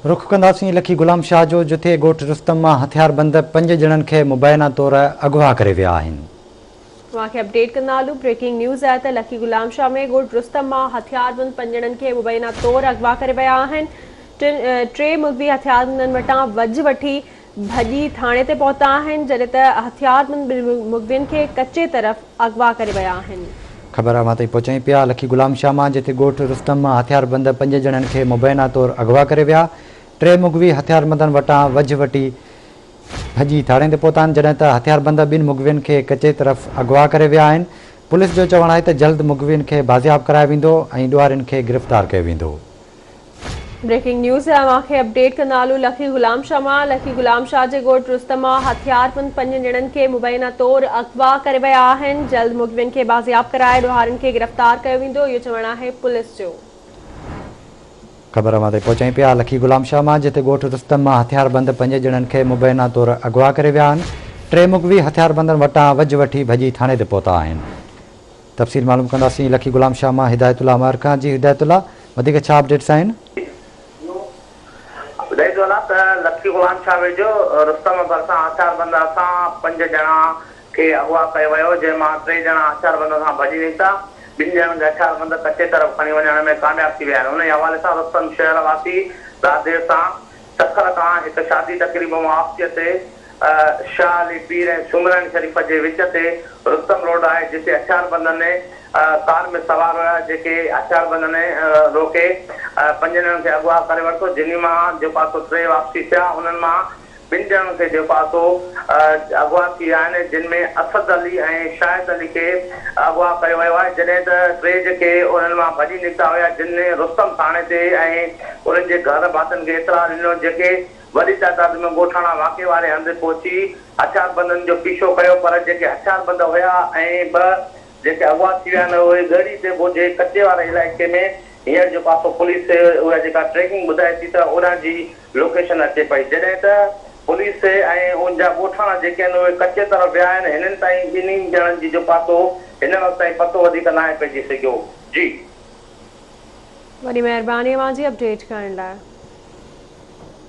رخ ڪنداسين لکي غلام شاهه جو جٿي ڳوٺ رستم مان هٿياربند پنج ڄڻن کي مبينا طور اغوا ڪري ويا آهن. اوهان کي اپڊيٽ ڪندا هلون بريڪنگ نيوز آهي ته لکي غلام شاهه ۾ ڳوٺ رستم مان هٿياربند پنج ڄڻن کي مبينا طور اغوا ڪري ويا آهن ٽي مغوي هٿياربندن وٽان وجهه وٺي ڀڄي ٿاڻي تي پهتا آهن، جڏهن ته هٿياربند ٻن مغوين کي ڪچي طرف اغوا ڪري ويا آهن. خبر اوهان تائين پهچائين پيا لکي غلام شاهه مان جتي ڳوٺ رستم مان هٿياربند پنج ڄڻن کي مبينا طور اغوا ڪري ويا، ٽي مغوي هٿياربندن وٽان وجهه وٺي ڀڄي ٿاڻي تي پهتا آهن، جڏهن ته هٿياربند ٻن مغوين کي ڪچي طرف اغوا ڪري ويا آهن، پوليس جو چوڻ آهي ته جلد مغوين کي بازياب ڪرايو ويندو ۽ ڏوهارين کي گرفتار ڪيو ويندو. بريڪنگ نيوز اوهان کي اپڊيٽ ڪندا هلون لکي غلام شاهه مان لکي غلام شاهه جي ڳوٺ رستم مان هٿياربند پنج ڄڻن کي مبينا طور اغوا ڪري ويا آهن جلد مغوين کي بازياب ڪرائي ڏوهارين کي گرفتار ڪيو ويندو اهو چوڻ آهي پوليس جو. خبر اوهان تائين پهچائين پيا لکي غلام شاهه مان جتي ڳوٺ رستم مان هٿياربند پنج ڄڻن کي مبينا طور اغوا ڪري ويا آهن ٽي مغوي هٿياربندن وٽان وجهه وٺي ڀڄي ٿاڻي تي پهتا آهن. تفصيل معلوم ڪنداسين لکي غلام شاهه مان هدايت الله مهر کان جي هدايت الله وڌيڪ ڇا اپڊيٽس آهن. ٻڌائي ٿو هلان ته لکي غلام شاهه ويجهو رستم ڀرسان هٿياربند هٿان پنج ڄڻا کي اغوا ڪيو ويو جنهن مان ٽي ڄڻا هٿياربند کان ڀڄي نڪتا ٻن ڄڻن کي هٿياربند ڪچي طرف کڻي وڃڻ ۾ ڪامياب ٿي ويا آهن انهي حوالي سان رستم شهر واسي رات دير سان سکر کان هڪ شادي تقريب مان واپسيء تي شاهه علي پير ۽ سومراڻي شريف جي وچ تي رستم روڊ آهي جتي هٿياربندن ڪار ۾ سوار هيا جيڪي هٿياربندن روڪي پنجن ڄڻن کي اغوا ڪري ورتو جنھن مان جيڪو آهي سو ٽي واپسي ٿيا انهن مان ٻن ڄڻن کي جيڪو آهي سو اغوا ٿي ويا آهن جن ۾ اسد علي ۽ شاهد علي کي اغوا ڪيو ويو آهي جڏهن ته ٽي جيڪي انهن مان ڀڄي نڪتا هيا جن رستم ٿاڻي تي ۽ انهن جي گهر ڀاتين کي اطلاع ڏنو جيڪي وڏي تعداد ۾ ڳوٺاڻا واقعي واري هنڌ پهچي هٿياربندن جو پيڇو ڪيو پر جيڪي هٿياربند هيا ۽ ٻه جيڪي اغوا ٿي ويا آهن اهي ڳڙهي تيبو جي ڪچي واري علائقي ۾ هينئر جيڪو آهي سو پوليس اها جيڪا ٽريڪنگ ٻڌائي ٿي ته اوڏانهن جي لوڪيشن اچي پئي جڏهن ته پوليس ۽ ان جا ڳوٺاڻا جيڪي آهن اهي ڪچي طرف ويا آهن هنن تائين ٻنهي ڄڻن جي جيڪو آهي سو هن وقت تائين پتو وڌيڪ ناهي پئجي سگهيو جي. وڏي مهرباني اوهان جي اپڊيٽ ڪرڻ لاء.